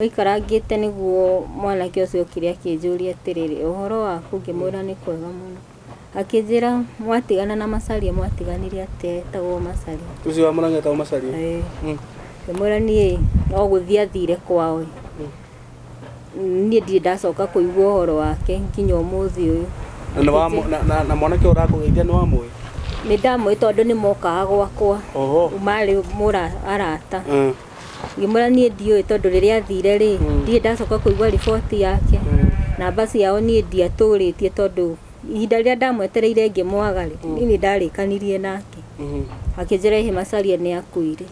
Tũikarangĩte nĩguo mwanake ũcio okire akĩnjũria atĩrĩrĩ, ũhoro waku? Ngĩmwĩra nĩ kwega mũno. Akĩnjĩra mwatigana na Macharia mwatiganire atĩa? Etagwo Macharia. Ũcio wa Mũrang'a etagwo Macharia? Ĩĩ. Ngĩmwĩra niĩ no gũthiĩ athire kwao ĩ. Niĩ ndirĩ ndacoka kũigua ũhoro wake nginya ũmũthĩ ũyũ. Na nĩ wa na, na, na mwanake ũyũ ũrakũgeithia nĩ wamũĩ? Nĩ ndamũĩ tondũ nĩ mokaga gwakwa. Oho. Marĩ mũra arata. Ngĩmwĩra niĩ ndiũĩ tondũ rĩrĩa athire rĩ, ndirĩ ndacoka kũigua riboti yake. Namba ciao niĩ ndiatũrĩtie tondũ ihinda rĩrĩa ndamwetereire ngĩmwaga rĩ, niĩ nĩ ndarĩkanirie nake. Akĩnjĩra ĩhĩ Macharia nĩ akuire.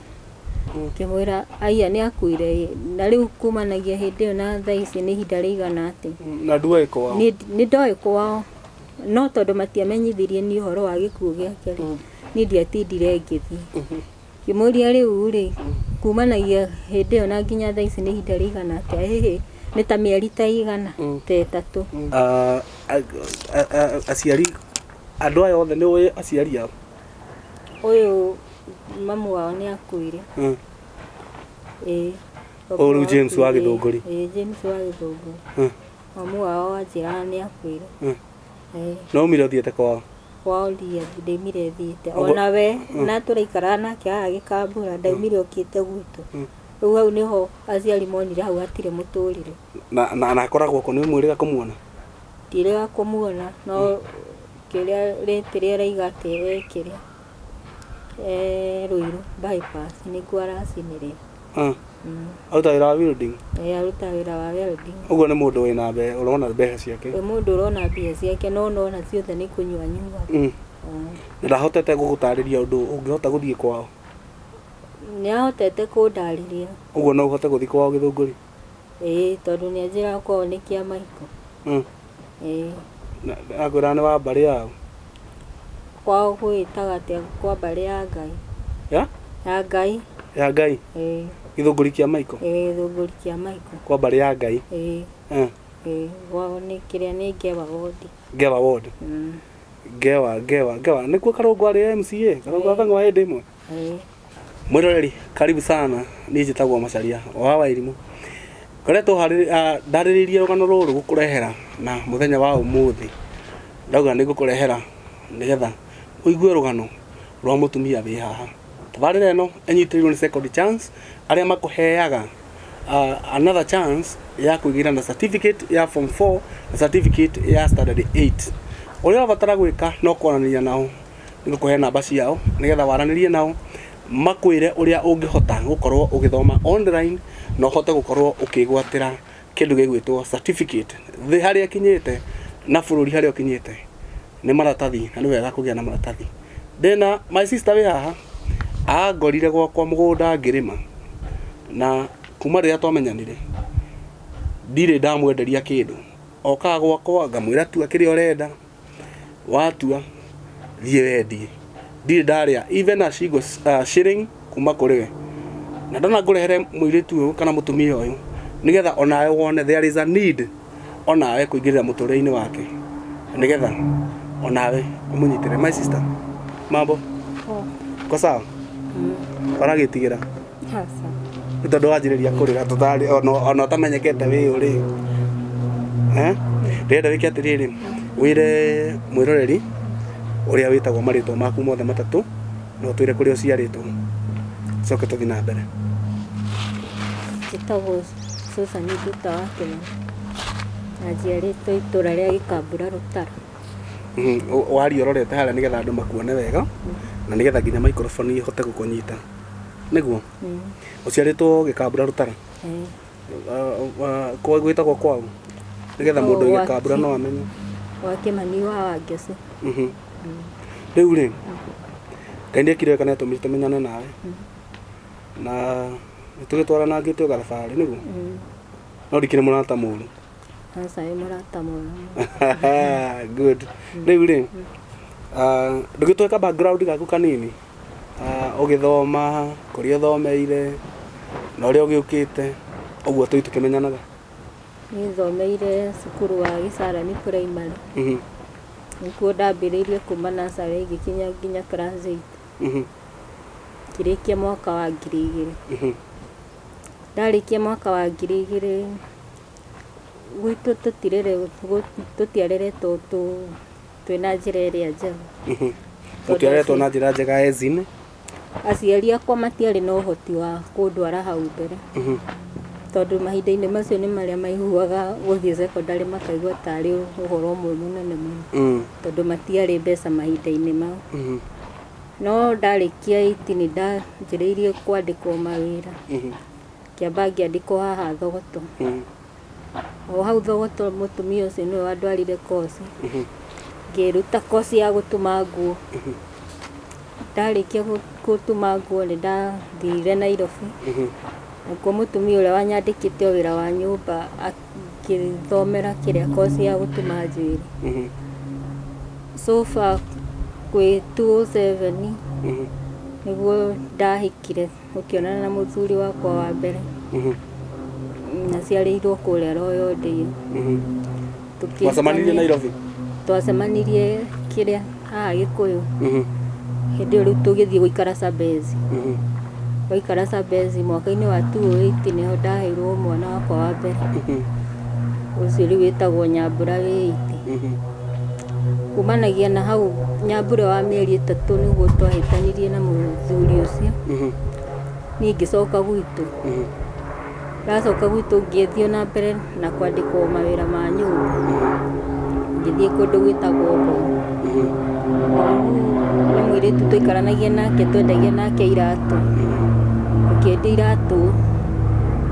Ngĩmwĩra aiya nĩ akuire ĩ, na rĩu kumanagia hĩndĩ ĩyo na thaa ici nĩ ihinda rĩigana atĩa. Na nduoĩ kwao? Nĩ ndoĩ kwao, no tondũ matiamenyithirie niĩ ũhoro wa gĩkuũ gĩake rĩ, niĩ ndiatindire ngĩthiĩ. Ngĩmũria rĩu-rĩ, kumanagia hĩndĩ ĩyo na nginya thaa ici nĩ ihinda rĩigana atĩa? Ĩhĩ, nĩ ta mĩeri ta ĩigana? Ta ĩtatũ. Aciari, andũ aya othe nĩ ũĩ aciari ao? Ũyũ mamu wao nĩ akuire. Ĩĩ. Ũyũ rĩu James wa Gĩthũngũri? Ĩĩ, James wa Gĩthũngũri. Mamu wao anjĩraga nĩ akuire. Ĩĩ. Na umire ũthiĩte kwao? Kwao ndaumire thiĩte. Ona we na tũraikaraga nake haha Gĩkambura ndaumire okĩte gwitũ. Rĩu hau nĩho aciari monire hau hatirĩ mũtũrĩre. Na akoragwo kũ? Nĩ mwĩrĩga kũmuona? Ndiĩrĩga kũmuona no kĩrĩa rĩti rĩrĩa araiga atĩ e kĩrĩa e Ruiru bypass nĩkuo aracinĩrĩra. Aruta wĩra wa welding? Ĩĩ aruta wĩra wa welding. Ũguo nĩ mũndũ wĩna mbeca, ũrona mbeca ciake? Nĩ mũndũ ũrona mbia ciake no nona ciothe nĩ kũnyua anyuaga. Na ndahotete gũgũtarĩria ũndũ ũngĩhota gũthiĩ kwao? Nĩ ahotete kũndarĩria. Ũguo no ũhote gũthiĩ kwao Gĩthũngũri? Ĩĩ tondũ nĩ anjĩraga kwao nĩ Kĩamaikũ. Ĩĩ. Akwĩraga nĩ wa mbarĩ yao? Kwao gwĩtaga atĩa kwa mbarĩ ya Ngai. Ya? Ya Ngai. Ya Ngai? Ĩĩ. Gĩthũngũri kĩa Maiko? Ĩĩ, Gĩthũngũri kĩa Maiko. Kwa mbarĩ ya Ngai? Ĩĩ. Ĩĩ, gwao nĩ kĩrĩa nĩ Ngewa ward. Ngewa ward? Ngewa, Ngewa, Ngewa. Nĩkuo Karũngũ arĩ MCA? Karũngũ wa hĩndĩ ĩmwe? Ĩĩ. Mwĩroreri, karibu sana. Niĩ njĩtagwo Macharia wa Wairimũ. Ngoretwo ndarĩrĩirie rũgano rũrũ gũkũrehera na mũthenya wa ũmũthĩ ndauga nĩ ngũkũrehera nĩgetha ũigue rũgano rwa mũtumia wĩ haha. Tabarĩra ĩno ĩnyitĩrĩirwo nĩ Second Chance arĩa makũheaga another chance ya kwĩgĩra na certificate ya form 4 na certificate ya standard 8. Ũrĩa ũrabatara gwĩka no kwaranĩria nao, nĩngũkũhe namba ciao nĩgetha waranĩrie nao makwĩre ũrĩa ũngĩhota gũkorwo ũgĩthoma online na ũhote gũkorwo ũkĩgwatĩra kĩndũ gĩgwĩtwo certificate. Thĩ harĩa ĩkinyĩte na bũrũri harĩa ũkinyĩte nĩ maratathi na nĩ wega kũgĩa na maratathi. Ndĩna my sister wĩ haha angorire gwakwa mũgũnda ngĩrĩma na kuma rĩrĩa twamenyanire ndirĩ ndamwenderia kĩndũ. Okaga gwakwa ngamwĩra tua kĩrĩa ũrenda watua thiĩ wendie. Ndirĩ ndarĩa even a single shilling kuma kũrĩ we. Na ndona ngũrehere mũirĩtu ũyũ kana mũtumia ũyũ nĩgetha onawe wone there is a need onawe kũingĩrĩra mũtũrĩre-inĩ wake nĩgetha onawe ũmũnyitĩre. My sister, mambo? Uko sawa? Ũragĩtigĩra? Aca. Nĩ tondũ wanjĩrĩria kũrĩra tũtarĩ ona ũtamenyekete wĩ ũ rĩ. Eh? Ndĩrenda wĩke atĩrĩrĩ, wĩre mwĩroreri ũrĩa wĩtagwo marĩtwa maku mothe matatũ na ũtwĩre kũrĩa ũciarĩtwo. Tũcoke tũthiĩ na mbere. Njĩtagwo Susan Nduta wa Kĩmani na njiarĩtwo itũra rĩa Gĩkambura Rũtara. Waria ũrorete harĩa nĩgetha andũ makuone wega na nĩgetha nginya microphone ĩhote gũkũnyita. Nĩguo? Ũciarĩtwo Gĩkambura Rũtara? Ĩĩ. Gwĩtagwo kwaũ? Nĩgetha mũndũ wĩ Gĩkambura no amenye. Gwa Kĩmani wa Wangeci. Rĩu rĩ, Ngai nĩ ekire wega nĩ atũmire tũmenyane nawe na nĩ tũgĩtwaranangĩte o gathabarĩ nĩguo? No ndikĩrĩ mũrata mũru. Aca wĩ mũrata mwega mũno. Good. Rĩu rĩ, ndũgĩtũhe ka background gaku kanini ũgĩthoma, kũrĩa ũthomeire na ũrĩa ũgĩũkĩte ũguo tũthiĩ tũkĩmenyanaga. Niĩ thomeire cukuru wa Gĩcarani Primary. Nĩkuo ndambĩrĩirie kuma nursery ngĩkinya nginya class 8. Ngĩrĩkia mwaka wa 2000. Ndarĩkia mwaka wa 2000 gwitũ tũtiareretwo twĩna njĩra ĩrĩa njega. Mũtiareretwo na njĩra njega ezin. Aciari akwa matiarĩ na ũhoti wa kũndwara hau mbere. Tondũ mahinda-inĩ macio nĩ marĩa maiguaga gũthiĩ cekondarĩ makaigua tarĩ ũhoro ũmwe mũnene mũno. Tondũ matiarĩ mbeca mahinda-inĩ mau. No ndarĩkia 8 nĩ ndanjĩrĩirie kwandĩkwo mawĩra. Ngĩamba ngĩandĩkwo haha Thogoto. O hau Thogoto mũtumia ũcio nĩwe wandwarire koci. Ngĩruta koci ya gũtuma nguo. Ndarĩkia gũtuma nguo nĩ ndathire Nairobi. Nakuo mũtumia ũrĩa wanyandĩkĩte o wĩra wa nyũmba akĩthomera kĩrĩa koci ya gũtuma njuĩrĩ. So far kwĩ 2007 nĩguo ndahikire ũkĩonana na mũthuri wakwa wa mbere. Nyaciarĩirwo kũrĩa Royal Dale. Mwacemanirie Nairobi? Twacemanirie kĩrĩa haha Gĩkũyũ. Hĩndĩ ĩyo rĩu tũgĩthiĩ gũikara Sambezi. Twaikara Sambezi mwaka-inĩ wa 2008 nĩho ndaheirwo mwana wakwa wa mbere. Ũcio rĩu wĩtagwo Nyambura wĩ 8. Kumanagia na hau Nyambura wa mĩeri 3 nĩguo twahĩtanirie na mũthuri ũcio. Niĩ ngĩcoka gwitũ. Ndacoka gwitũ ngĩthiĩ na mbere na kwandĩkwo mawĩra ma nyũmba. Ngĩthiĩ kũndũ gwĩtagwo Ngong. Ngong nĩ mũirĩtu twaikaranagia nake twendagia nake iratũ. Tũkĩendia iratũ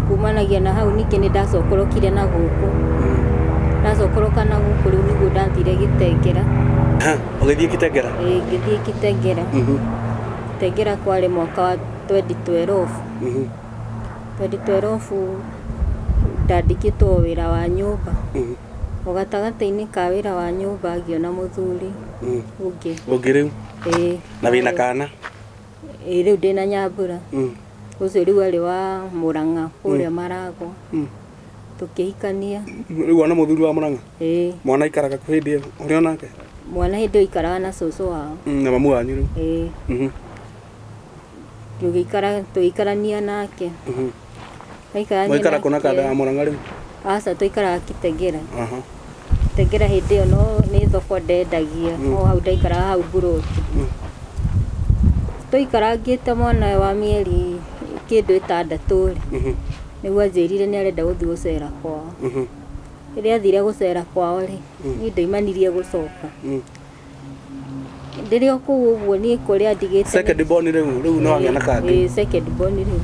kumanagia na hau ningĩ nĩ ndacokorokire na gũkũ. Ndacokoroka na gũkũ rĩu nĩguo ndathire Gĩtengera. Ũgĩthiĩ Gĩtengera? Ĩĩ ngĩthiĩ Gĩtengera. Gĩtengera kwarĩ mwaka wa 2012. 2012 ndandĩkĩtwo wĩra wa nyũmba. O gatagatĩ-inĩ ka wĩra wa nyũmba ngĩona mũthuri ũngĩ. Ũngĩ rĩu? Ĩĩ. Na wĩna kana? Ĩĩ rĩu ndĩna Nyambura. Ũcio rĩu arĩ wa Mũrang'a kũrĩa Maragwa. Tũkĩhikania. Rĩu wona mũthuri wa Mũrang'a? Ĩĩ. Mwana aikaraga kũ hĩndĩ ĩyo? Ũrĩ onake? Mwana hĩndĩ ĩyo aikaraga na cũcũ wao. Na mamu wanyu rĩu? Ĩĩ. Tũgĩikarania nake. Mwaikara kũ na kanda ya Mũrang'a rĩu? Aca twaikaraga Kitengela. Kitengela hĩndĩ ĩyo no nĩ thoko ndendagia. O hau ndaikaraga hau mburoti. Tũikarangĩte mwana wa mĩeri kĩndũ 6 rĩ, nĩguo anjĩrire nĩ arenda gũthiĩ gũcera kwao. Rĩrĩa athire gũcera kwao rĩ, niĩ ndaimanirie gũcoka. Ndĩrĩ o kũu ũguo niĩ kũrĩa ndigĩte. Second born rĩu, rĩu no agĩa na kangĩ. Ĩĩ second born rĩu.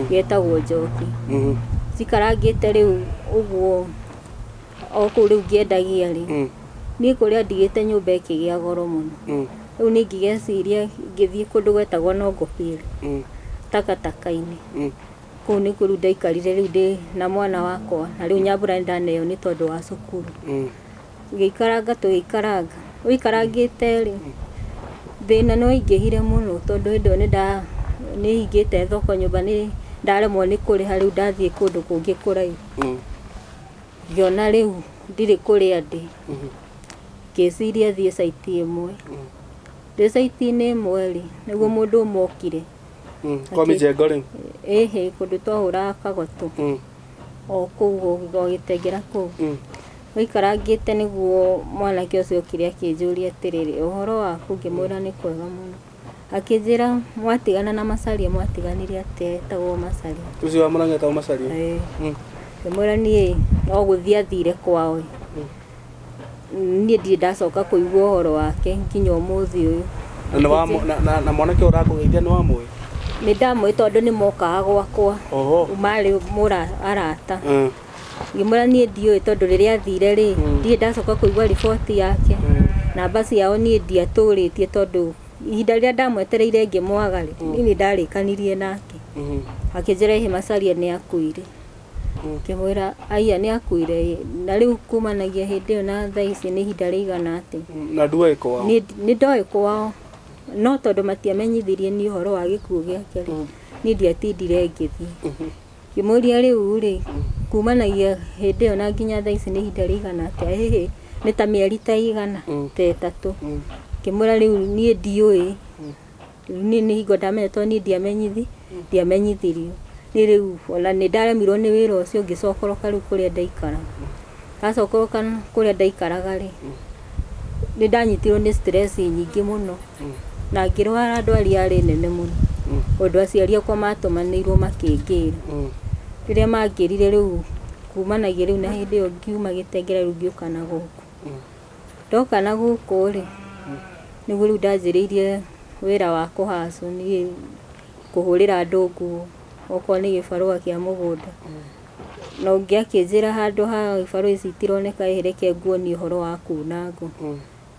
Getagwo Njoki. Cikarangĩte rĩu ũguo o kũu rĩu ngĩendagia rĩ, niĩ kũrĩa ndigĩte nyũmba ĩkĩgĩa goro mũno. Rĩu niĩ ngĩgeciria ngĩthiĩ kũndũ gwetagwo Nongopiri. Takataka-inĩ. Kũu nĩkuo rĩu ndaikarire rĩu ndĩ na mwana wakwa na rĩu Nyambura nĩ ndaneo nĩ tondũ wa cukuru. Tũgĩikaranga tũgĩikaranga. Ũikarangĩte rĩ, thĩna nĩ waingĩhire mũno tondũ hĩndĩ ĩyo nĩ hingĩte thoko nyũmba nĩ ndaremwo nĩ kũrĩha rĩu ndathiĩ kũndũ kũngĩ kũraihu. Ngĩona rĩu ndirĩ kũrĩa ndĩ. Ngĩciria thiĩ caiti ĩmwe. Ndĩ caiti-inĩ ĩmwe rĩ, nĩguo mũndũ ũmwe okire. Kwa mĩjengo rĩu? Ĩhĩ, kũndũ twahũraga kagoto. O kũu o Gĩtengera kũu. Waikarangĩte nĩguo mwanake ũcio okire akĩnjũria atĩrĩrĩ, ũhoro waku? Ngĩmwĩra nĩ kwega mũno. Akĩnjĩra mwatigana na Macharia mwatiganire atĩa? Etagwo Macharia. Ũcio wa Mũrang'a etagwo Macharia? Ĩĩ. Ngĩmwĩra niĩ no gũthiĩ athire kwao. Niĩ ndirĩ ndacoka kũigua ũhoro wake nginya ũmũthĩ ũyũ. Na mwanake ũyũ ũrakũgeithia nĩ wamũĩ? Nĩ ndamũĩ tondũ nĩ mokaga gwakwa. Marĩ mũra arata. Ngĩmwĩra niĩ ndiũĩ tondũ rĩrĩa athire rĩ, ndirĩ ndacoka kũigua riboti yake. Namba ciao niĩ ndiatũrĩtie tondũ ihinda rĩrĩa ndamwetereire ngĩmwaga rĩ, niĩ nĩ ndarĩkanirie nake. Akĩnjĩra ĩhĩ Macharia nĩ akuire. Ngĩmwĩra aiya nĩ akuire na rĩu kumanagia hĩndĩ ĩyo na thaa ici nĩ ihinda rĩigana atĩa. Na nduoĩ kwao? Nĩ ndoĩ kwao no tondũ matiamenyithirie niĩ ũhoro wa gĩkuũ gĩake rĩ, niĩ ndiatindire ngĩthiĩ. Ngĩmũria rĩu rĩ, kumanagia hĩndĩ ĩyo na nginya thaa ici nĩ ihinda rĩigana atĩa? Ĩhĩ, nĩ ta mĩeri ta igana, ta 3. Ngĩmwĩra rĩu niĩ ndiũĩ. Rĩu niĩ nĩ hingo ndamenya tondũ niĩ ndiamenyithirio. Niĩ rĩu ona nĩ ndaremirwo nĩ wĩra ũcio ngĩcokoroka rĩu kũrĩa ndaikaraga. Ndacokoroka kũrĩa ndaikaraga rĩ, nĩ ndanyitirwo nĩ stress nyingĩ mũno na ngĩrwara ndwari yarĩ nene mũno, ũndũ aciari akwa matũmanĩirwo makĩngĩra. Rĩrĩa mangĩrire rĩu kumanagia rĩu na hĩndĩ ĩyo ngiuma Gĩtengera rĩu ngĩũka na gũkũ. Ndoka na gũkũ rĩ, nĩguo rĩu ndanjĩrĩirie wĩra wa kũhacũ niĩ kũhũrĩra andũ nguo, okorwo nĩ gĩbarũa kĩa mũgũnda. Na ũngĩ akĩnjĩra handũ ha ibarũa ici itironeka ĩ reke nguonie ũhoro wa kuna ngũ.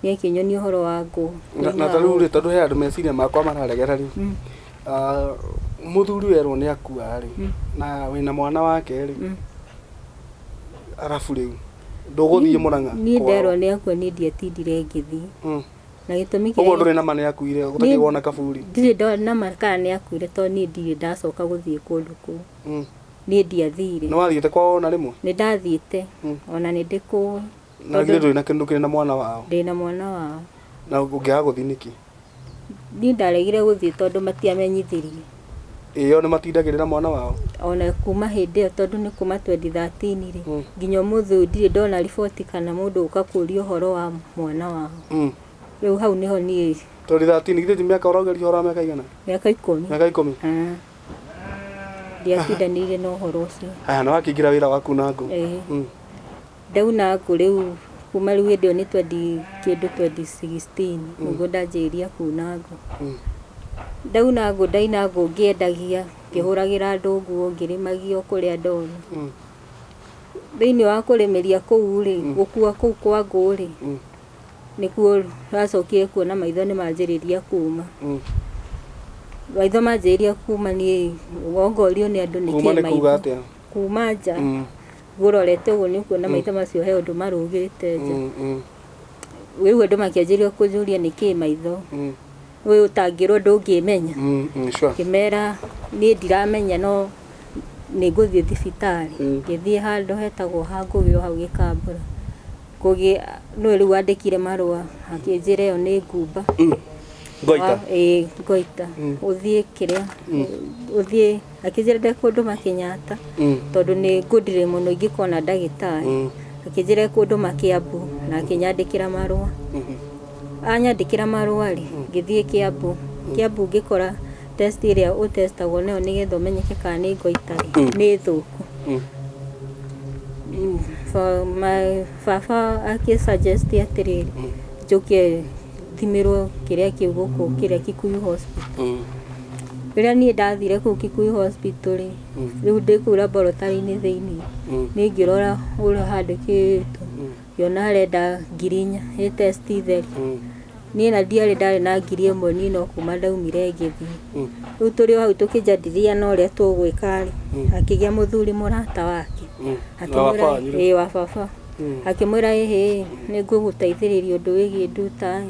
Niĩ akĩnyonia ũhoro wa ngũ. Na ta rĩu rĩ, tondũ he andũ meciria makwa mararegera rĩ, mũthuri werwo nĩ akua rĩ, na wĩna mwana wake rĩ, arabu rĩu ndũgũthiĩ Mũrang'a Niĩ kwao? nderwo nĩ akua niĩ ndiatindire ngĩthiĩ. Na gĩtũmi Ũguo kĩrĩa ndũrĩ na ma nĩ akuire gũtakĩgwo na kaburi? Ndirĩ ndona ma kana nĩ akuire tondũ niĩ ndirĩ ndacoka gũthiĩ kũndũ kũu. Niĩ ndiathire. Nĩ wathiĩte kwao ona rĩmwe? Nĩ ndathiĩte ona nĩ ndĩkũĩ. Na githĩ ndũrĩ na kĩndũ kĩrĩ na mwana wao? Ndĩna mwana wao. Na ũngĩaga gũthiĩ nĩkĩ? Niĩ ndaregire gũthiĩ tondũ matiamenyithirie. Ĩyo nĩ matindagĩrĩra mwana wao? Ona kuma hĩndĩ ĩyo tondũ nĩ kuma 2013 rĩ, nginya ũmũthĩ ũyũ ndirĩ ndona riboti kana mũndũ ũka kũria ũhoro wa mwana wao. Rĩu hau nĩho niĩ 2013 githĩ ti mĩaka ũrageria ũhoro wa mĩaka igana? Mĩaka 10. Mĩaka 10? Ndiatindanĩire na ũhoro ũcio. Haya, na wakĩingĩra wĩra waku na ngũ? Ĩĩ. Ndauna ngũ rĩu kuma rĩu hĩndĩ ĩyo nĩ twendi kĩndũ 2016 nĩguo ndanjĩrĩria kuna ngũ. Ndauna ngũ ndaina ngũ ngĩendagia, ngĩhũragĩra andũ nguo, ngĩrĩmagia o kũrĩa ndona. Thĩinĩ wa kũrĩmĩria kũu rĩ, gũkua kũu kwa ngũ rĩ, nĩkuo ndacokire kuona maitho nĩ manjĩrĩria kuma. Maitho manjĩrĩria kuma niĩ wongorio nĩ andũ nĩkĩĩ Kuma nĩ kuga maitho. atĩa? Kuma nja. Ngũrorete ũguo nĩ ũkuona maitho macio he ũndũ marũgĩte nja. Rĩu andũ makĩanjĩrĩria kũnjũria nĩkĩĩ maitho. Ũyũ ũtangĩrwo ndũngĩmenya. Sure. Ngĩmera niĩ ndiramenya no nĩ ngũthiĩ thibitarĩ. Ngĩthiĩ handũ hetagwo ha Ngũgĩ o hau Gĩkambũra. Ngũgĩ nĩwe rĩu wandĩkire marũa akĩnjĩra ĩyo nĩ ngumba. Ngoita. Ĩĩ, ngoita. Ũthiĩ kĩrĩa, ũthiĩ akĩnjĩra ndekũndũma Kenyatta tondũ nĩ ngũndirĩ mũno ingĩkona ndagĩtarĩ. Akĩnjĩra ekũndũma Kiambu na akĩnyandĩkĩra marũa. Anyandĩkĩra marũa rĩ, ngĩthiĩ Kiambu. Kiambu ngĩkora test ĩrĩa ũtestagwo nayo nĩgetha ũmenyeke kana nĩ ngoita rĩ, nĩ thũku. Baba akĩ suggest atĩrĩrĩ, njũke thimĩrwo kĩrĩa kĩu gũkũ kĩrĩa Kikuyu Hospital. Rĩrĩa niĩ ndathire kũu Kikuyu Hospital rĩ, rĩu ndĩ kũu laboratory-inĩ thĩinĩ, niĩ ngĩrora ũrĩa handĩkĩtwo, ngĩona arenda 4,000 ĩ test theri. Niĩ na ndiarĩ ndarĩ na 1,000 niĩ no kuma ndaumire ngĩthiĩ. Rĩu tũrĩ o hau tũkĩnjadilia na ũrĩa tũgwĩka rĩ, akĩgĩa mũthuri mũrata wake. Wa baba wanyu rĩ? Ĩĩ, wa baba. Akĩmwĩra ĩhĩ, nĩ ngũgũteithĩrĩria ũndũ wĩgiĩ nduta.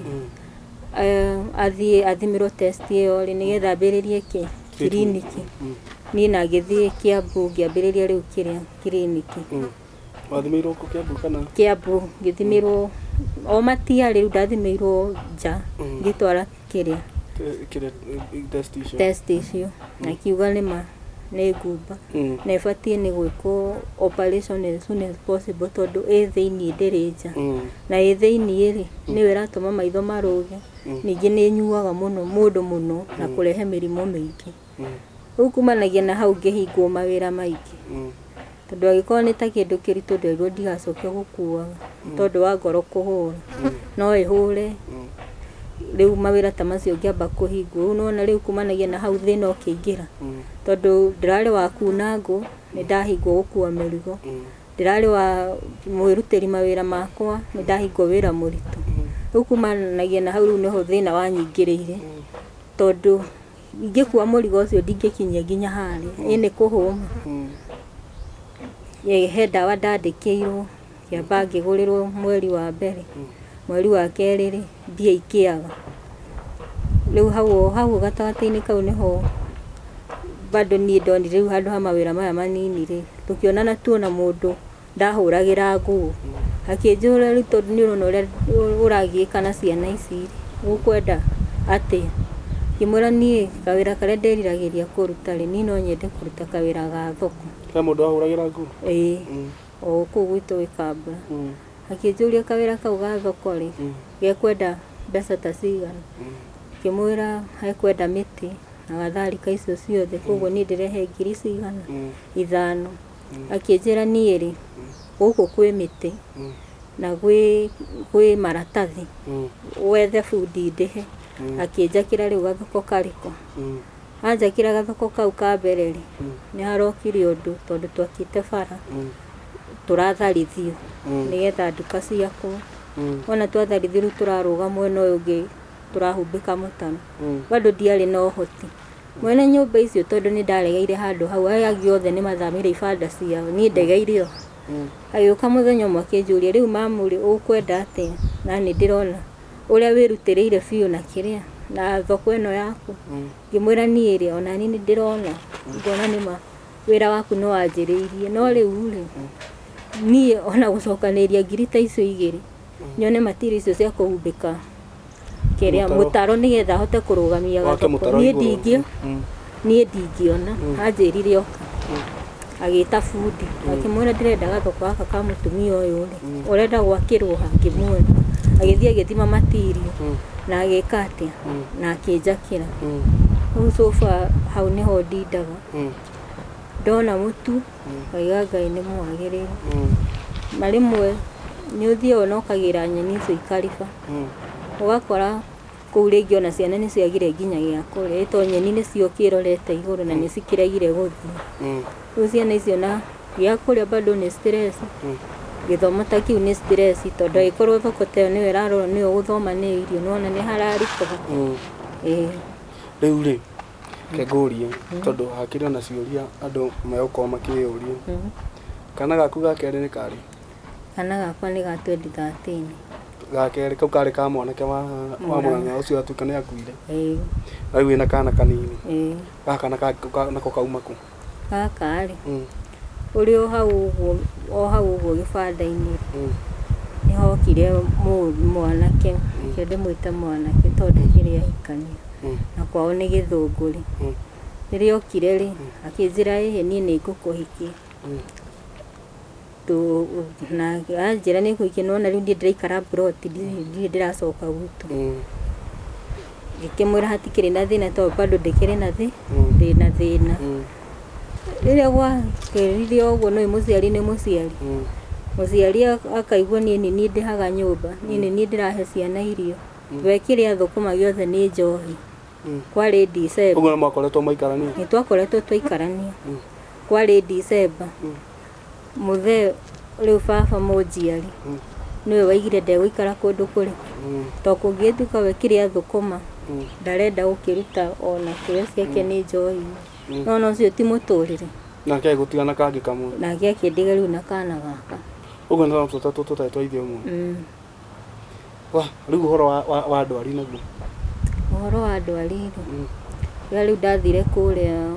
Athiĩ athimĩrwo test ĩyo rĩ, nĩgetha ambĩrĩrie kĩ? Kiriniki. Niĩ na ngĩthiĩ Kiambu ngĩambĩrĩria rĩu kĩrĩa kiriniki. Wathimĩirwo kũ Kiambu kana? Kiambu ngĩthimĩrwo o matiarĩ rĩu ndathimĩirwo nja ngĩtwara kĩrĩa Kĩrĩa test icio. Test icio na kiuga nĩ ma nĩ ngumba na ĩbatiĩ nĩ gwĩkwo operation as soon as possible tondũ ĩ thĩiniĩ ndĩrĩ nja. Na ĩ thĩiniĩ rĩ, nĩyo ĩratũma maitho marũge, ningĩ nĩ ĩnyuaga mũno mũndũ mũno na kũrehe mĩrimũ mĩingĩ. Rĩu kumanagia na hau ngĩhingwo mawĩra maingĩ. Tondũ angĩkorwo nĩ ta kĩndũ kĩritũ nderirwo ndigacoke gũkuaga tondũ wa ngoro kũhũra. No ĩhũre rĩu mawĩra ta macio ngĩamba kũhingwo. Rĩu nĩwona rĩu kumanagia na hau thĩna ũkĩingĩra. Tondũ ndĩrarĩ wa kuna ngũ, nĩ ndahingwo gũkua mĩrigo. Ndĩrarĩ wa mwĩrutĩri mawĩra makwa, nĩ ndahingwo wĩra mũritũ. Rĩu kumanagia na hau rĩu nĩho thĩna wanyingĩrĩire. Tondũ ingĩkua mũrigo ũcio ndingĩkinyia nginya harĩa. Ĩ nĩ kũhũma. He ndawa ndandĩkĩirwo, ngĩamba ngĩgũrĩrwo mweri wa mbere. Mweri wa kerĩ rĩ, mbia ikĩaga. Rĩu hau hau gatagatĩ-inĩ kau nĩho bado niĩ ndonire rĩu handũ ha mawĩra maya manini rĩ, tũkĩonana tuona mũndũ ndahũragĩra nguo. Akĩnjũra rĩu tondũ nĩ ũrona ũrĩa ũragiĩka na ciana ici rĩ, ũkwenda atĩa? Ngĩmwĩra niĩ kawĩra karĩa ndĩriragĩria kũruta rĩ, niĩ no nyende kũruta kawĩra ga thoko. He mũndũ wahũragĩra nguo? Ĩĩ. Mm. O kũu gwitũ Gĩkambura. Mm. Akĩnjũria kawĩra kau ga thoko rĩ, Mm. gekwenda mbeca ta cigana. Mm. Ngĩmwĩra ekwenda mĩtĩ na gatharika icio ciothe, koguo niĩ ndĩrehe ngiri cigana? Mm. Ithano. Akĩnjĩra niĩ rĩ, gũkũ kwĩ mĩtĩ Mm. na gwĩ maratathi, Mm. wethe bundi ndĩhe. Mm. Akĩnjakĩra rĩu gathoko karĩko. Mm. Anjakĩra gathoko kau ka mbere rĩ, Mm. nĩ harokire ũndũ tondũ twakĩte bara, Mm. tũratharithio Mm. nĩgetha nduka ciakwo. Mm. Wona twatharithio rĩu tũrarũga mwena ũyũ ũngĩ tũrahumbĩka mũtaro. Mm. Bado ndiarĩ na ũhoti. Mwene nyũmba icio tondũ nĩ ndaregeire handũ hau, aya angĩ othe nĩ mathamire ibanda ciao, niĩ ndegeire o. Mm. Agĩũka mũthenya ũmwe akĩnjũria, rĩu mamu rĩ, ũkwenda atĩa? Na nĩ ndĩrona ũrĩa wĩrutĩrĩire biũ na kĩrĩa na thoko ĩno yaku. Mm. Ngĩmwĩra niĩ rĩ, ona niĩ nĩ ndĩrona, ngona nĩma wĩra waku nĩ wanjĩrĩirie, no rĩu rĩ, niĩ ona gũcokanĩrĩria ngiri ta icio igĩrĩ, nyone matiri icio cia kũhumbĩka kĩrĩa Mũtaro. mũtaro nĩgetha hote kũrũgamia Wake gathoko. mũtaro Niĩ igũrũ. ndingĩ Mm. niĩ ndingĩona, anjĩrire oka. Agĩta bundi, akĩmwĩra ndĩrenda gathoko gaka ka mũtumia ũyũ rĩ, ũrenda gwakĩrwo ha? Ngĩmuona. Agĩthiĩ agĩthima matirio Mm. na agĩka atĩa Mm. na akĩnjakĩra. Mm. Rĩu sofa hau nĩho ndindaga. Mm. Ndona mũtu ngaiga Ngai nĩ mwagĩrĩru. Mm. Na rĩmwe nĩ ũthiaga na ũkagĩra nyeni icio ikariba, Mm. ũgakora kũu rĩngĩ ona ciana nĩ ciagire nginya gĩa kũrĩa, ĩ to nyeni nĩcio ũkĩrorete igũrũ na nĩ cikĩregire gũthiĩ. Mm. Rĩu ciana icio na gĩa kũrĩa bado nĩ stress, Mm. gĩthomo ta kĩu nĩ stress tondũ angĩkorwo thoko ta ĩyo nĩyo ĩrarorwo nĩyo gũthoma nĩ irio, nĩwona nĩ hararitũha. Mm. Ĩĩ. Rĩu rĩ, reke ngũrie tondũ hakĩrĩ ona ciũria andũ megũkorwo makĩyũria. Mm. Kana gaku ga kerĩ nĩ karĩ? Kana gakwa nĩ ga 2013. Ga kerĩ kau karĩ ka mwanake wa Mũrang'a. Mũrang'a ũcio atuĩka nĩ akuire. Ĩĩ. Na rĩu wĩna kana kanini. Ĩĩ. Gaka nako kauma kũ? Gaka rĩ, Mm. ũrĩ o hau ũguo, o hau ũguo gĩbanda-inĩ Mm. nĩ hokire mwanake, reke ndĩmwĩte mwanake tondũ ndakĩrĩ ahikania, Mm. na kwao nĩ Gĩthũngũri. Mm. Rĩrĩa okire rĩ, akĩnjĩra ĩhĩ niĩ nĩ ngũkũhikia. Mm. Na anjĩra nĩ ngũhikia, nĩwona rĩu niĩ ndĩraikara mburoti, ndirĩ ndĩracoka gwitũ. Mm. Ngĩkĩmwĩra hatikĩrĩ na thĩna tondũ bado ndĩkĩrĩ na Mm. ndĩna thĩna. Mm. Rĩrĩa gwakĩrire ũguo nĩũĩ mũciari nĩ mũciari. Mm. Mũciari akaigua niĩ nĩ niĩ ndĩhaga nyũmba, niĩ nĩ niĩ ndĩrahe ciana irio. We kĩrĩa thũkũma gĩothe nĩ njohi. Mm. Kwarĩ December. Ũguo nĩ mwakoretwo maikarania? Nĩ twakoretwo twaikarania. Mm. Kwarĩ December. Mm. Mũthee rĩu baba mũnjiari Mm. nĩwe waigire ndegũikara kũndũ kũrĩkũ. Mm. To kũngĩtuĩka we kĩrĩa thũkũma Mm. ndarenda gũkĩruta ona kĩrĩa ciake nĩ njohi. Mm. No ona ũcio ti mũtũrĩre. Nake agĩgũtiga na kangĩ kamwe. Nake akĩndiga rĩu na kana gaka. Ũguo nĩ twana tũtatũ tũtarĩ twa ithe ũmwe. Mm. Wa, rĩu ũhoro wa ndwari naguo. Ũhoro wa ndwari rĩ, Mm. rĩrĩa rĩu ndathire kũrĩa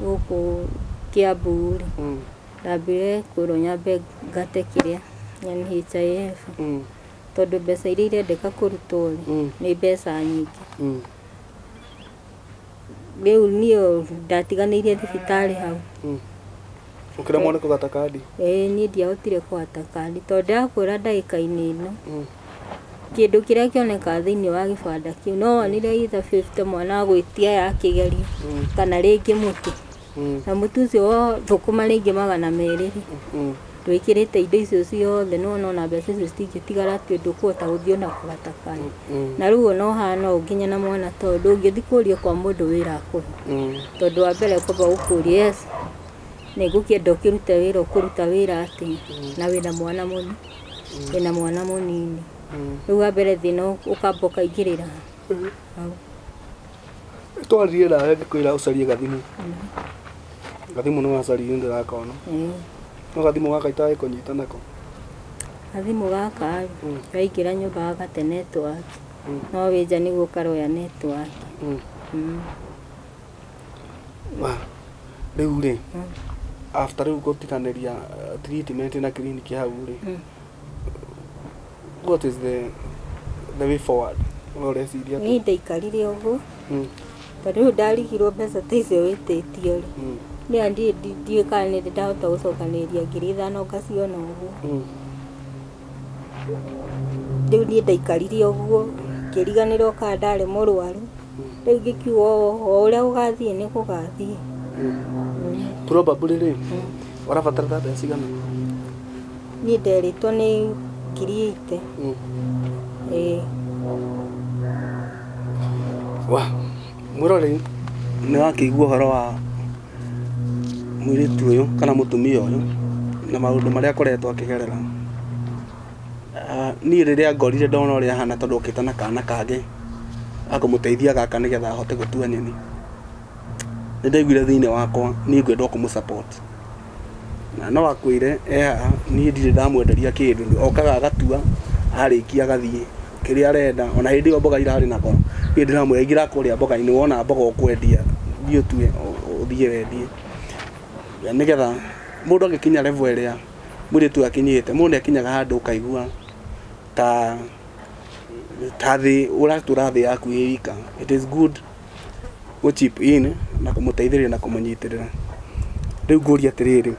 gũkũ Kiambu rĩ, Mm. ndambire kwĩrwo nyambe ngate kĩrĩa NHIF Mm. tondũ mbeca iria irendeka kũrutwo rĩ, Mm. nĩ mbeca nyingĩ. Mm. Rĩu niĩ ndatiganĩirie thibitarĩ hau. Mm. Ũkĩremwo nĩ kũgata kandi? Ĩĩ niĩ ndiahotire kũgata kandi tondũ ndĩrakwĩra ndagĩka-inĩ ĩno Mm. kĩndũ kĩrĩa kĩonekaga thĩinĩ wa gĩbanda kĩu no wonire either 50 mwana agwĩtia ya kĩgerio Mm. kana rĩngĩ mũtu. Mm. Na mũtu ũcio wa thũkũma rĩngĩ 200 rĩ, Mm. ndwĩkĩrĩte indo icio ciothe nĩwona ona mbeca icio citingĩtigara atĩ ũndũ ũkũhota gũthiĩ ona kũgata kandi. Mm. Na rĩu ona ũhana ũũ nginya na mwana tondũ ndũngĩthiĩ kũria kwa mũndũ wĩra akũhe. Mm. Tondũ wa mbere kwamba gũkũria yes, nĩ ngũkĩenda ũkĩrute wĩra ũkũruta wĩra atĩa na wĩna mwana mũnini, wĩna mwana mũnini. Mm. Rĩu wa mbere thĩna ũkamba ũkaingĩrĩra hau. Twaririe nawe ngĩkwĩra ũcarie gathimũ. Gathimũ nĩ wacaririe ndĩrakona. Ĩĩ. No gathimũ gaka itagĩkũnyita nako. Gathimũ gaka rĩ, Mm. kaingĩra nyũmba gagate network. Mm. No wĩ nja nĩguo karoya network. Mm. Mm. Wa, rĩu rĩ, Mm. after rĩu gũtiganĩria treatment na clinic hau rĩ, Mm. what is the way forward? We ũreciria Niĩ atĩa? ndaikarire ũguo Mm. Tondũ rĩu ndarigirwo mbeca ta icio wĩtĩtio rĩ, niĩ ndiũĩ kana nĩ ndĩ ndahota gũcokanĩrĩria 5,000 ngaciona ũguo. Rĩu niĩ ndaikarire ũguo, ngĩriganĩrwo kana ndarĩ mũrwaru. Rĩu ngĩkiuga o ũrĩa gũgathiĩ nĩ gũgathiĩ. Probably rĩ, ũrabatara ta mbeca cigana? Niĩ nderĩtwo nĩ 80,000. Ĩĩ. Wa, mwĩroreri nĩ wakĩigua ũhoro wa mũirĩtu ũyũ kana mũtumia ũyũ na maũndũ marĩa akoretwo akĩgerera. Niĩ rĩrĩa ngorire ndona ũrĩa ahana tondũ okĩte na kana kangĩ gakũmũteithia gaka nĩgetha ahote gũtua nyeni, nĩ ndaiguire thĩinĩ wakwa niĩ ngwenda o kũmũ support. Na no akwĩre e haha niĩ ndirĩ ndamwenderia kĩndũ, okaga agatua arĩkia agathiĩ kĩrĩa arenda, ona hĩndĩ ĩyo mboga irarĩ na goro, niĩ ndĩramwĩra ingĩra kũrĩa mboga-inĩ wona mboga ũkwendia thiĩ ũtue ũthiĩ wendie. Nĩgetha mũndũ agĩkinya level ĩrĩa mũirĩtu ũyũ akinyĩte, mũndũ nĩ akinyaga handũ ũkaigua ta ta thĩ ũratũra thĩ yaku ĩ wika. It is good gũ chip in na kũmũteithĩrĩria na kũmũnyitĩrĩra. Rĩu ngũria atĩrĩrĩ,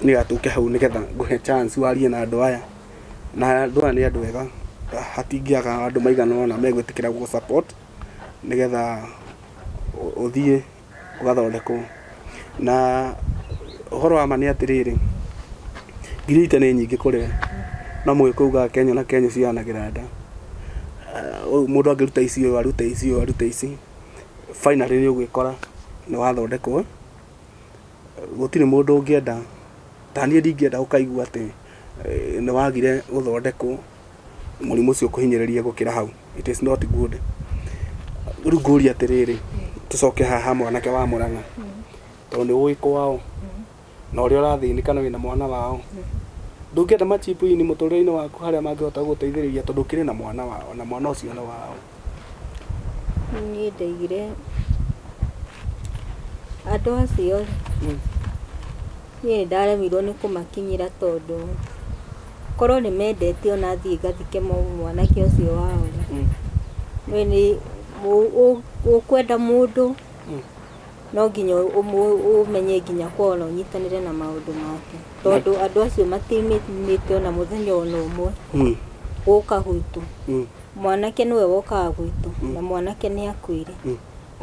nĩgetha tũke hau nĩgetha ngũhe chance warie na andũ aya, na andũ aya nĩ andũ ega, hatingĩaga andũ maigana ũna megwĩtĩkĩra gũgũ support nĩgetha ũthiĩ ũgathondekwo. Na ũhoro wa ma nĩ atĩrĩrĩ, 80,000 nĩ nyingĩ kũrĩ we, no mũgĩkũyũ ugaga kenyũ na kenyũ cianagĩra nda. Mũndũ angĩruta ici ũyũ arute ici ũyũ arute ici, finally nĩ ũgwĩkora nĩ wathondekwo. Gũtirĩ mũndũ ũngĩenda, ta niĩ ndingĩenda ũkaigua atĩ nĩ wagire gũthondekwo mũrimũ ũcio ũkũhinyĩrĩrie gũkĩra hau. It is not good. Rĩu ngũria atĩrĩrĩ, tũcoke haha mwanake wa Mũrang'a, tondũ nĩ ũĩ kwao na ũrĩa ũrathĩnĩka na wĩna mwana wao, ndũngĩenda ma chip in mũtũrĩre-inĩ waku harĩa mangĩhota gũgũteithĩrĩria tondũ ũkĩrĩ na mwana wao na mwana ũcio nĩ wao. Niĩ ndaigire andũ acio rĩ, niĩ nĩ ndaremirwo nĩ kũmakinyĩra tondũ korwo nĩ mendete ona thiĩ ngathike mwanake ũcio wao rĩ, we nĩ ũkwenda mũndũ no nginya ũmenye nginya kwao na ũnyitanĩre na maũndũ make, tondũ andũ acio matiumĩte ona mũthenya ona ũmwe gũka gwitũ. Mwanake nĩwe wokaga gwitũ na mwanake nĩ akuire.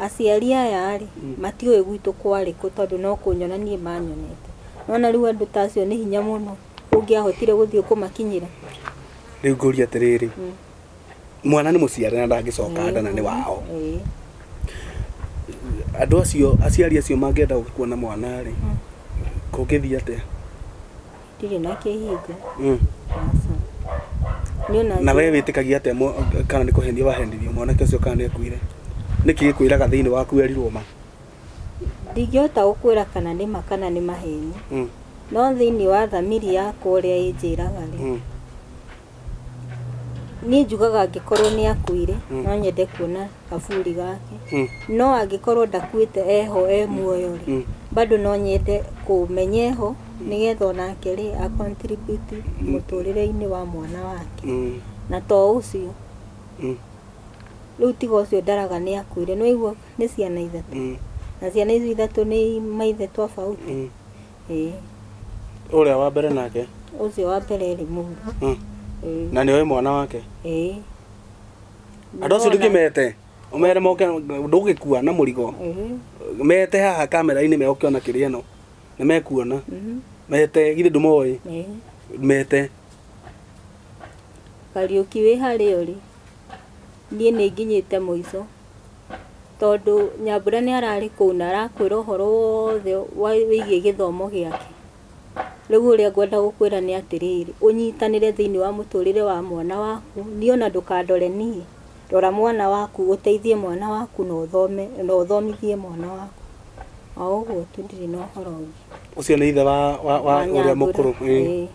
Aciari aya rĩ, matiũĩ gwitũ kwarĩ kũ tondũ no kũnyona niĩ manyonete. Nĩwona rĩu andũ ta acio nĩ hinya mũno ũngĩahotire gũthiĩ kũmakinyĩra. Rĩu ngũria atĩrĩrĩ, mwana nĩ mũciare na ndangĩcoka nda na nĩ wao. Andũ acio, aciari acio mangĩenda gũka kuona mwana rĩ, kũngĩthiĩ atĩa? Ndirĩ na kĩhingo. Aca. Niĩ ona Na we wĩtĩkagia atĩa kana nĩ kũhenio wahenirio mwanake ũcio kana nĩ akuire? Nĩkĩ gĩkwĩraga thĩinĩ waku werirwo ma? Ndingĩhota gũkwĩra kana nĩ ma kana nĩ maheni. No thĩinĩ wa thamiri yakwa ũrĩa ĩnjĩraga rĩ, niĩ njugaga angĩkorwo nĩ akuire, no nyende kuona kaburi gake. No angĩkorwo ndakuĩte eho e muoyo rĩ, bado no nyende kũmenya eho nĩgetha onake rĩ a contribute mũtũrĩre-inĩ wa mwana wake. Na to ũcio, rĩu tiga ũcio ndaraga nĩ akuire, nĩ waigua nĩ ciana ithatũ. Na ciana icio ithatũ nĩ maithe tofauti. Ĩĩ. Ũrĩa wa mbere nake? Ũcio wa mbere rĩ mũru. Na nĩ oĩ mwana wake? Ĩĩ. Andũ acio ndũkĩmete, ũmere moke, ndũgĩkua na mũrigo. Mete haha kamera-inĩ megũkĩona kĩrĩa ĩno, nĩ mekuona. Mete, githĩ ndũmoĩ? Mete. Kariũki wĩ harĩa ũrĩ, niĩ nĩ nginyĩte mũico. Tondũ Nyambura nĩ ararĩ kũu na arakwĩra ũhoro wothe wĩgiĩ gĩthomo gĩake. Rĩu ũrĩa ngwenda gũkwĩra nĩ atĩrĩrĩ, ũnyitanĩre thĩinĩ wa mũtũrĩre wa mwana waku, niĩ ona ndũkandore niĩ, rora mwana waku, ũteithie mwana waku na ũthome na ũthomithie mwana waku. O ũguo tu ndirĩ na ũhoro ũngĩ. Ũcio nĩ ithe wa wa wa ũrĩa mũkũrũ. Ĩĩ.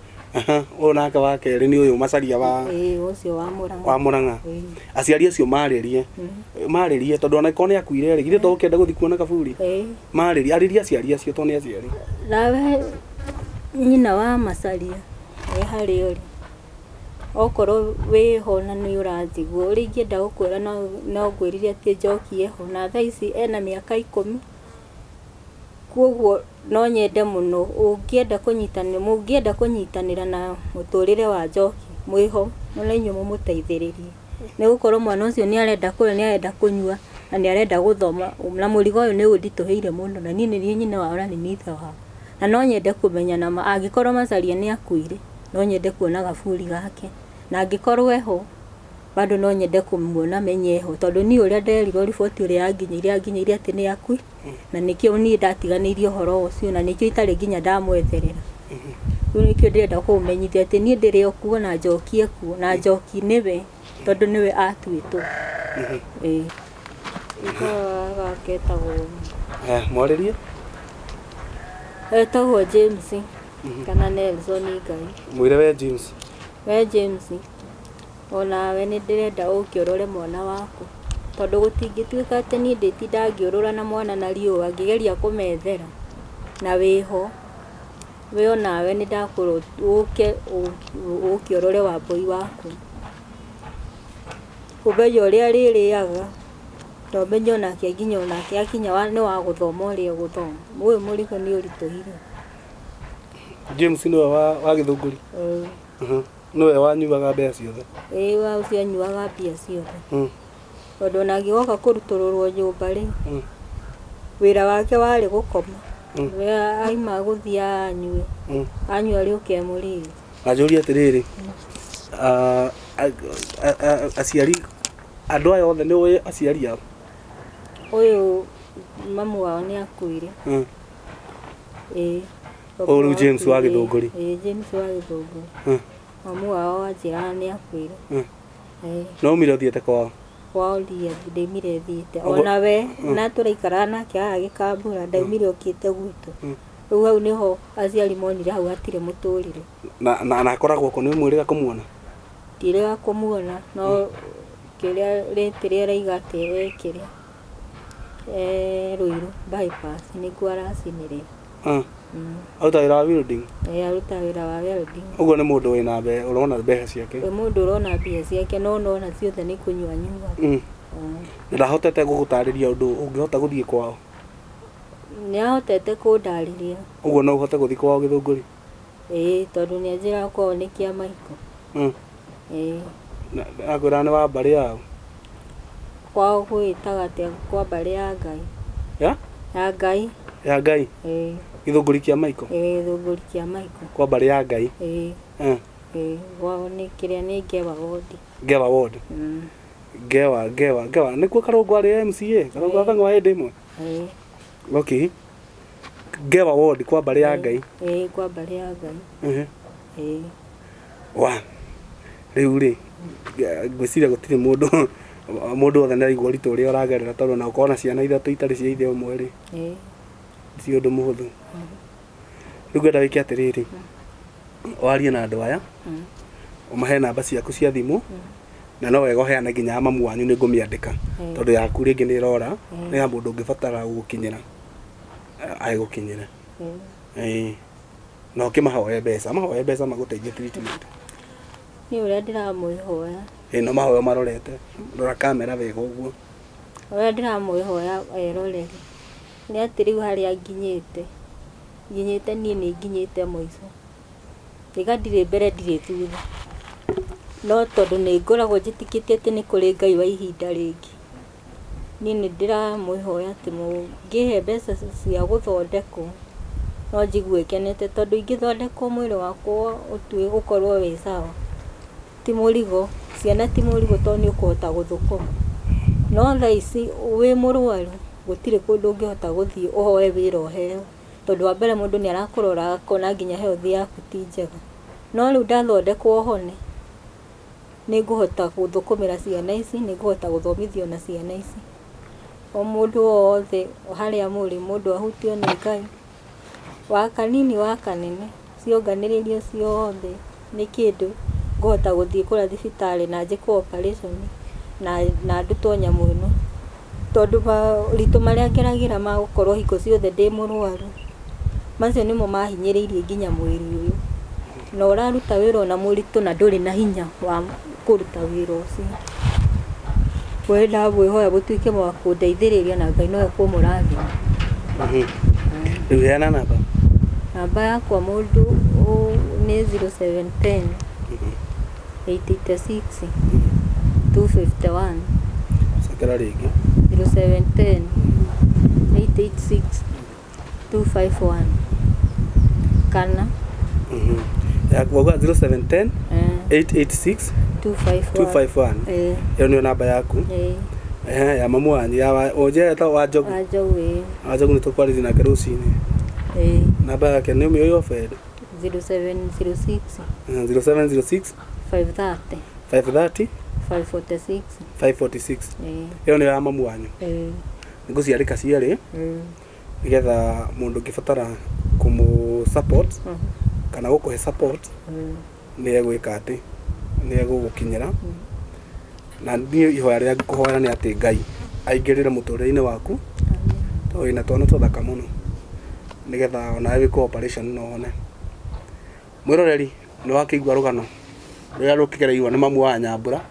Ũyũ nake wa kerĩ nĩ ũyũ Macharia wa Ĩĩ, ũcio wa Mũrang'a. Wa Mũrang'a. Aciari acio marĩrie. Marĩrie tondũ ona korwo nĩ akuire rĩ, githĩ to ũkĩenda gũthiĩ kuona kaburi? Ĩĩ. Marĩrie, arĩria aciari acio tondũ nĩ aciari. Nawe nyina wa Macharia wĩ harĩa ũrĩ, Okorwo wĩho na nĩ ũranjigua, ũrĩa ingĩenda gũkwĩra no ngwĩrire atĩ Njoki eho, na thaa ici ena mĩaka 10. Koguo no nyende mũno ũngĩenda kũnyitanĩra, mũngĩenda kũnyitanĩra na mũtũrĩre wa Njoki, mwĩho ona inyuĩ mũmũteithĩrĩrie. Nĩ gũkorwo mwana ũcio nĩ arenda kũrĩa, nĩ arenda kũnyua na nĩ arenda gũthoma, na mũrigo ũyũ nĩ ũnditũhĩire mũno, na niĩ nĩ niĩ nyina wao na nĩ niĩ ithe wao. Na no nyende kũmenya nama angĩkorwo Macharia nĩ akuire, no nyende kuona gaburi gake. Na angĩkorwo eho, bado no nyende kũmuona menye eho, tondũ niĩ ũrĩa nderirwo riboti ũrĩa yanginyĩire, yanginyĩire atĩ nĩ akuire, na nĩkĩo niĩ ndatiganĩirie ũhoro ũcio, na nĩkĩo itarĩ nginya ndamwetherera. Rĩu nĩkĩo ndĩrenda kũmũmenyithia atĩ niĩ ndĩrĩ o kuo na Njoki e kuo, na Njoki nĩwe, tondũ nĩwe atuĩtwo. Ĩĩ. Gaka getagwo Mwarĩrie. Etagwo James kana Nelson Ngai. Mwĩre we James. We James, onawe nĩ ndĩrenda ũke ũrore mwana waku, tondũ gũtingĩtuĩka atĩ niĩ ndĩtinda ngĩũrũra na mwana na riũa ngĩgeria kũmethera na wĩho. We onawe nĩ ndakwĩra ũke ũke ũrore wambũi waku, ũmenye ũrĩa arĩrĩaga, na ũmenye onake nginya onake akinya nĩ wa gũthoma ũrĩa egũthoma. Ũyũ mũrigo nĩ ũritũhire. James nĩwe wa Gĩthũngũri? Ĩĩ. Nĩwe wanyuaga mbia ciothe? Ĩĩ, wa ũcio anyuaga mbia ciothe. Tondũ ona angĩgoka kũrutũrũrwo nyũmba rĩ, wĩra wake warĩ gũkoma. We aima gũthiĩ anyue, anyua arĩũke emũrĩre. Na njũrie atĩrĩrĩ, aciari andũ aya othe nĩ ũĩ aciari ao? Ũyũ mamu wao nĩ akuire. Ĩĩ. Ũyũ rĩu James wa Gĩthũngũri? Ĩĩ, James wa Gĩthũngũri. Mamu wao wanjĩraga nĩ akuire. Ĩĩ. No umire ũthiĩte kwao? Kwao ndaumire thiĩte. Ona we na tũraikaraga nake haha Gĩkambura, ndaumire ũkĩte gwitũ. Rĩu hau nĩho aciari monire hau hatirĩ mũtũrĩre. Na akoragwo kũ? Nĩ mwĩrĩga kũmuona? Ndirĩga kũmuona, no kĩrĩa rĩtĩ rĩrĩa araiga atĩ e kĩrĩa, e Ruiru bypass nĩkuo aracinĩrĩra. Aruta wĩra wa welding? Ĩĩ, aruta wĩra wa welding. Ũguo nĩ mũndũ wĩna ũrona mbeca ciake? Nĩ mũndũ ũrona mbia ciake, no nona ciothe nĩ kũnyua anyuaga. Na ndahotete gũgũtarĩria ũndũ ũngĩhota gũthiĩ kwao? Nĩ ahotete kũndarĩria. Ũguo no ũhote gũthiĩ kwao Gĩthũngũri? Ĩĩ, tondũ nĩ anjĩraga kwao nĩ Kĩamaiko. Ĩĩ. Akwĩraga nĩ wa mbarĩ yao? Kwao gwĩtaga atĩa? Kwa mbarĩ ya Ngai. Ya? Ya Ngai. Ya Ngai? Ĩĩ. Gĩthũngũri kĩa Maiko? Ĩĩ, Gĩthũngũri kĩa Maiko. Kwa mbarĩ ya Ngai? Ĩĩ. Ĩĩ, kwao nĩ kĩrĩa nĩ Ngewa ward. Ngewa ward? Ngewa, Ngewa, Ngewa. Nĩkuo Karũngũ arĩ MCA? Karũngũ athang'wa hĩndĩ ĩmwe? Ĩĩ. Okay. Ngewa ward kwa mbarĩ ya Ngai? Ĩĩ, kwa mbarĩ ya Ngai. Ĩĩ. Wa. Rĩu rĩ, ngwĩciria gũtirĩ mũndũ mũndũ wothe nĩ araigua ũritũ ũrĩa ũragerera, tondũ na ũkorwo na ciana ithatũ itarĩ cia ithe ũmwe rĩ, ti ũndũ mũhũthũ. Rĩu ngwenda wĩke atĩrĩrĩ, warie na andũ aya, ũmahe namba ciaku cia thimũ, na no wega ũheane nginya ya mamu wanyu, nĩ ngũmĩandĩka, tondũ yaku rĩngĩ nĩ ĩrora, nĩ ya mũndũ ũngĩbatara gũgũkinyĩra, agũkinyĩre. Ĩĩ. Na ũkĩmahoe mbeca, mahoe mbeca magũteithie treatment. Niĩ ũrĩa ndĩramwĩhoya. Ĩĩ, no mahoe marorete, rora kamera wega ũguo. Ũrĩa ndĩramwĩhoya erorere nĩ atĩ rĩu harĩa nginyĩte, nginyĩte niĩ nĩ nginyĩte mũico. Ndiga ndirĩ mbere ndirĩ thutha. No tondũ nĩ ngoragwo njĩtĩkĩtie atĩ nĩ kũrĩ Ngai wa ihinda rĩngĩ, niĩ nĩ ndĩramwĩhoya atĩ mũngĩhe mbeca cia gũthondekwo, no njigue ngenete, tondũ ingĩthondekwo mwĩrĩ wakwa ũkorwo wĩ sawa, ti mũrigo, ciana ti mũrigo tondũ nĩ ũkũhota gũthũkũma. No thaa ici wĩ mũrwaru gũtirĩ kũndũ ũngĩhota gũthiĩ ũhoe wĩra ũheo, tondũ wa mbere mũndũ nĩ arakũrora akona nginya health yaku ti njega. No rĩu ndathondekwo hone, nĩ ngũhota gũthũkũmĩra ciana ici, nĩ ngũhota gũthomithia ona ciana ici. O mũndũ wothe harĩa mũrĩ, mũndũ ahutio nĩ Ngai, wa kanini wa kanene, cionganĩrĩrio ciothe nĩ kĩndũ ngũhota gũthiĩ kũrĩa thibitarĩ na njĩkwo operation na ndutwo nyamũ ĩno. Tondũ moritũ marĩa ngeragĩra ma gũkorwo hingo ciothe ndĩ mũrwaru, macio nĩmo mahinyĩrĩirie nginya mwĩrĩ ũyũ. Na ũraruta wĩra ona mũritũ na ndũrĩ na hinya wa kũruta wĩra ũcio. We ndamwĩhoya mũtuĩke wa kũndeithĩrĩria na Ngai no ekũmũrathima. Rĩu heana namba. Namba yakwa mũndũ nĩ 0710 886 251. Cokera rĩngĩ. 0710 886 251 kana Wauga 0710 886 251. 251. Ĩyo nĩyo namba yaku. Ehe, ya mamu wanyu ya ũnjĩra etagwo Wanjogu. Wanjogu ĩĩ. Wanjogu nĩ tũkwarĩria nake rũcinĩ. Namba yake nĩ ũmĩũĩ off-head? 0706 0706 530 530 546. 546. Ĩyo nĩyo ya mamu wanyu. Nĩngũciandĩka cierĩ nĩgetha mũndũ ũngĩbatara kũmũ support kana gũkũhe support nĩ egwĩka atĩ nĩ egũgũkinyĩra. Na niĩ ihoya rĩrĩa ngũkũhoera nĩ atĩ Ngai aingĩrĩre mũtũrĩre-inĩ waku tondũ wĩna twana tũthaka mũno nĩgetha onawe wĩkwo operation na ũhone. Mwĩroreri nĩ wakĩigua rũgano rũrĩa rũkĩgereirwo nĩ mamu wa Nyambura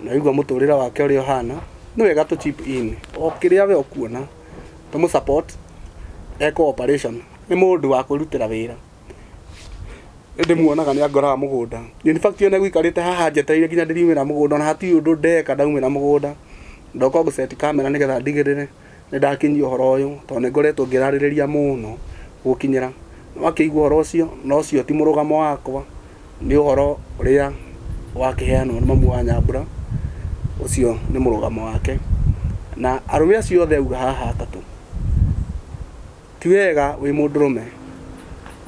na waigua mũtũrĩre wake ũrĩa ũhana. Nĩ wega tũ chip in o kĩrĩa we ũkuona tũmũ support ekwo operation. Nĩ mũndũ wa kwĩrutĩra wĩra, ndĩmuonaga nĩ angoraga mũgũnda. In fact ona gũikarĩte haha njetereire nginya ndĩriumĩra mũgũnda, ona hatirĩ ũndũ ndeka ndaumĩra mũgũnda. Ndoka gũceti kamera nĩgetha ndigĩrĩre nĩ ndakinyia ũhoro ũyũ tondũ nĩ ngoretwo ngĩrarĩrĩria mũno gũkinyĩra. Wakĩigua ũhoro ũcio, na ũcio ti mũrũgamo wakwa, nĩ ũhoro ũrĩa wakĩheanwo nĩ mamu wa Nyambura, ũcio nĩ mũrũgamo wake. Na arũme acio othe auga haha atatũ, ti wega wĩ mũndũrũme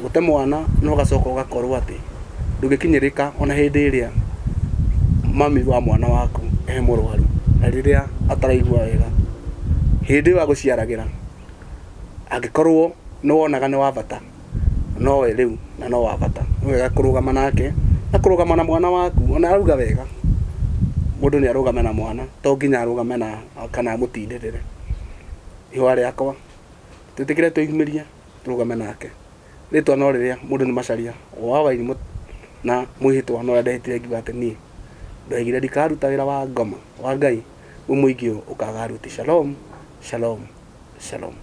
gũte mwana na ũgacoka ũgakorwo atĩ ndũngĩkinyĩrĩka ona hĩndĩ ĩrĩa mami wa mwana waku e mũrwaru na rĩrĩa ataraigua wega, hĩndĩ ĩyo agũciaragĩra angĩkorwo nĩ wonaga nĩ wa bata nowe rĩu na no wa bata, nĩ wega kũrũgama nake na kũrũgama na mwana waku. Ona arauga wega mũndũ nĩ arũgame na mwana, to nginya arũgame na kana amũtindĩrĩre. Ihoya rĩakwa twĩtĩkĩre twĩyumĩrie tũrũgame nake. Rĩtwa no rĩrĩa mũndũ nĩ Macharia wa Wairimũ na mwĩhĩtwa no ũrĩa ndehĩtire ngiuga atĩ niĩ ndoigire ndikaruta wĩra wa ngoma wa Ngai wĩ mũingĩ ũyũ ũkaga aruti. Shalom, shalom, shalom.